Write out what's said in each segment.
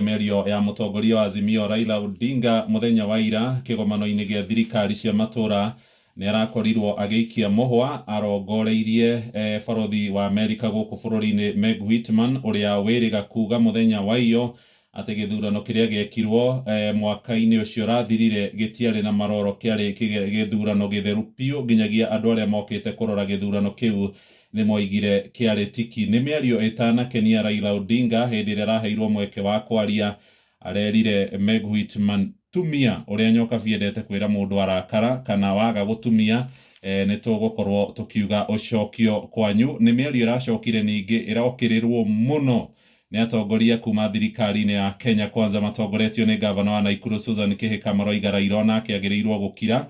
Mĩario ya mũtongoria wa Azimio Raila Odinga mũthenya wa ira kĩgomano-inĩ gĩa thirikari cia matũra nĩ arakorirwo agĩikia mũhwa arongoreirie barothi wa Amerika gũkũ bũrũri-inĩ Meg Whitman, ũrĩa wĩrĩga kuga mũthenya wa iyo atĩ gĩthurano kĩrĩa gĩekirwo mwaka-inĩ ũcio ũrathirire gĩtiarĩ na maroro, kĩarĩ gĩthurano gĩtheru biũ nginyagia andũ arĩa mokĩte kũrora gĩthurano kĩu nĩ moigire kĩarĩ tiki. Nĩ mĩario ĩtanakenia Raila Odinga hĩndĩ ĩrĩa araheirwo mweke wa kwaria, arerire Meg Whitman tumia ũrĩa Nyokabi endete kwĩra mũndũ arakara, kana waga gũtumia nĩ tũgũkorwo tũkiuga ũcokio kwanyu. Nĩ mĩario ĩracokire ningĩ ĩrokĩrĩrwo mũno nĩ atongoria kuma thirikari-inĩ ya Kenya Kwanza matongoretio nĩ gavana wa Naikuru Susan Kihika, maroiga Raila onake agĩrĩirwo gũkira,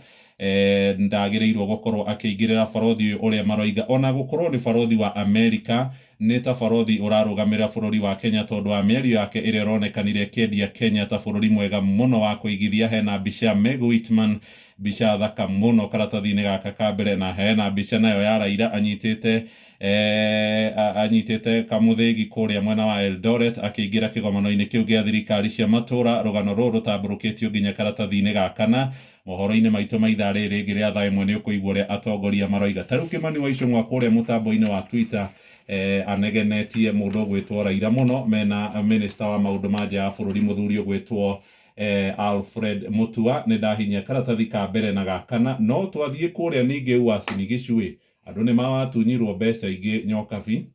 ndagĩrĩirwo gũkorwo akĩingĩrĩra barothi ũyũ ũrĩa maroiga ona gũkorwo nĩ barothi wa Amerika, nĩ ta barothi ũrarũgamĩrĩra bũrũri wa Kenya tondũ wa mĩario yake ĩrĩa ĩronekanire ĩkĩendia Kenya ta bũrũri mwega mũno wa kũigithia. Hena mbica ya Meg Whitman, mbica thaka mũno karatathi-inĩ gaka ka mbere, na hena mbica nayo ya Raila anyitĩte anyitĩte kamũthĩgi kũrĩa mwena wa Eldoret akĩingĩra kĩgomano-inĩ kĩu gĩa thirikari cia matũra. Rũgano rũrũ rũtambũrũkĩtio nginya karatathi-inĩ ga kana. Mohoro-inĩ maitũ ma ithaa rĩrĩ rĩngĩ rĩa thaa 1 nĩ ũkũigua ũrĩa atongoria maroiga. Ta rĩu Kĩmani wa Icũng'wa kũrĩa mũtambo-inĩ wa Twitter anegenetie mũndũ ũgwĩtwo Raila mũno mena minister wa maũndũ ma nja ya bũrũri mũthuri ũgwĩtwo Alfred Mutua. Nĩ ndahinyia karatathi ka mbere na ga kana, no twathiĩ kũrĩa ningĩ Uasin Gishu andũ nĩ mawatunyirwo mbeca ingĩ Nyokabi.